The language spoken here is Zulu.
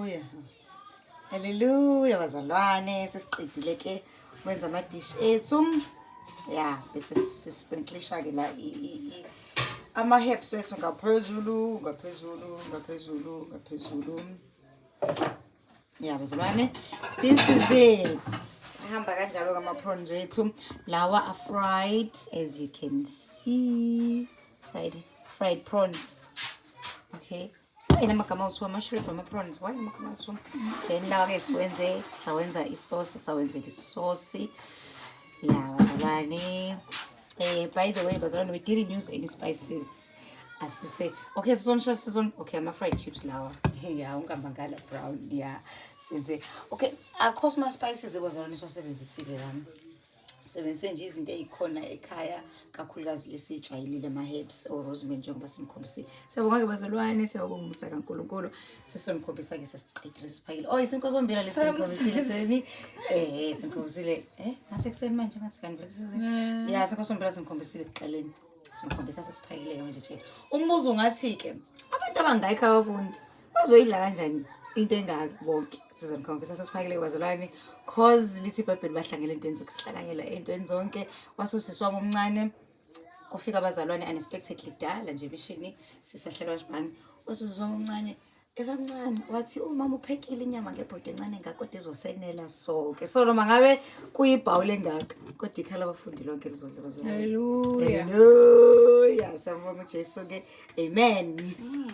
Haleluya. Haleluya bazalwane, sesiqedile ke ukwenza amadishi ethu. Ya, bese sisprinklisha ke la ama-herbs wethu ngaphezulu, ngaphezulu, ngaphezulu, ngaphezulu. Ya bazalwane, this is it. Ahamba kanjalo ama-prawns wethu. Lawa are fried, as you can see. Fried prawns. Okay. Why amagama awuthiwa ama-shrimp, ama-prawns? Why amagama awuthiwa? Then lawa-ke siwenze, sawenza isosi, sawenzela isosi. Ya bazalwane. By the way bazalwane, we didn't use any spices. Asise okay, sizon sizon okay, ama-fried chips lawa. Ya, ungamangala brown. Ya, senze okay, akho ma-spices bazalwane siwasebenzisile lami. Sebenzise nje izinto ey'khona ekhaya, kakhulukazi esiyijwayelile, ama-herbs o-rosemary, njengoba sinikhombisile. Siyabonga-ke bazalwane, siyabonga umusa kaNkulunkulu. Sesonikhombisa-ke sesiqedile, siphakile. Oh, isinkwa sombila lesinikhombisile seni sinikhombisile ngasekuseni manje, ngathi kanti vele ya, isinkwa sombila sinikhombisile ekuqaleni, sinikhombisa sesiphakile-ke manje nje. Umbuzo ungathi-ke, abantu abangayikho abafundi bazoyidla kanjani into engaka bonke? Sizonikhombisa sesiphakile bazalwane, cause lithi iBhayibheli bahlangele entweni zokusihlanganyela ey'ntweni zonke. Wasusisi wami omncane, kufika abazalwane unexpectedly, kudala nje emishini sisahlelwa washibhani. Wasusisi wami omncane esamncane wathi, "Umama uphekile inyama ngebhodo encane engaka, kodwa izosenela sonke." So noma ngabe kuyibhawuli engaka, kodwa ikhala abafundi lonke lizodla bazalwane. Hallelujah. Haleluya, siyabonga uJesu ke. Amen.